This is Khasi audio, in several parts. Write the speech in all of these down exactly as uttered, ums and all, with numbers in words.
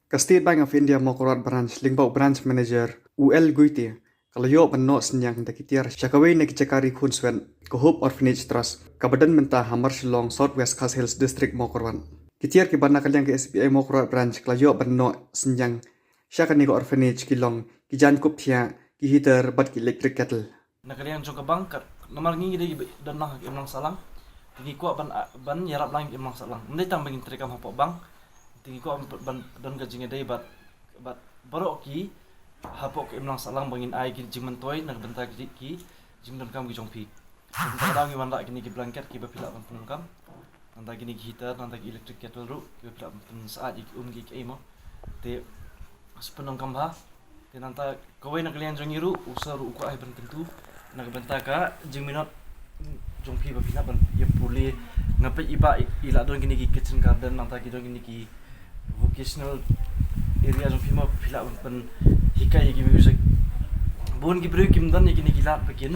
Ka State Bank of India Mawkyrwat Branch lyngba u Branch Manager u L Guite ka la ïoh ban noh synñiang da ki tiar sha kawei na ki jaka ri khunswet, ka Hope Orphanage Trust, kaba don mynta ha Marshillong, South West Khasi Hills District, Mawkyrwat. Ki tiar kiba na ka liang ka S B I Mawkyrwat Branch ka la ïoh ban noh synñiang sha kane ka orphanage ki long ki jaiñ kup thiah, ki heater bad ki electric kettle. Na ka liang jong ka bank, ka namar ngi ngi dei ba don lang ha ka imlang sahlang, te ngi kwah ban, ban ïarap lang ha ka imlang sahlang. Ym dei tang ba ngin treikam hapoh bank, te ngi kwah ban, ban don ka jingïadei bad, bad baroh ki hapoh ka imlang sahlang ba ngin ai ki jingmyntoi na ka bynta ki, ki jingdonkam ki jong phi. Te mynta ka daw ngi wanrah kine ki blanket kiba phi lah ban pyndonkam, nangta kine ki heater, nangta ki electric kettle ruh kiba phi lah ban pynsyaid ïa ki um ki ei mo. Te sa pyndonkam bha. Te nangta kawei na ka liang jong ngi ruh, u sir ruh u kwah ai ban kyntu na ka bynta ka jingminot jong phi ba phi lah ban ïa pule. Nga peit i Bah i, i la don kine ki kitchen garden, nangta ki don kine ki vocational area jong phi mo, phi lah ban pynhikai ïa ki music. Bun ki briew kim don ïa kine ki lad ba kin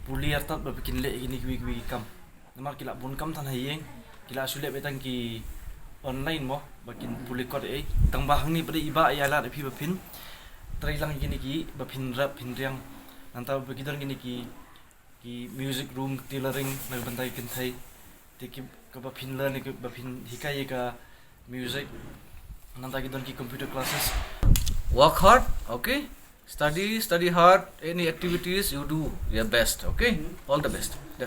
pule artat ba kin leh ïa kine kiwei kiwei ki kam. Namar ki lah bun kam than ha ïing, ki lah shu leh beit tang ki online mo ba kin pule kot ei. Tang ba hangne pat i Bah i ai lad ïa phi ba phin trei lang ïa kine ki ba phin rep phin riang. Nangta ba ki don kine ki, ki music room, tailoring na ka bynta ki kynthei. Te ki, kaba phin learn, kaba phin hikai ïa ka music. Nangta ki don ki computer classes. Work hard, okay? Study, study hard. Any activities you do your best, okay? All the best. That's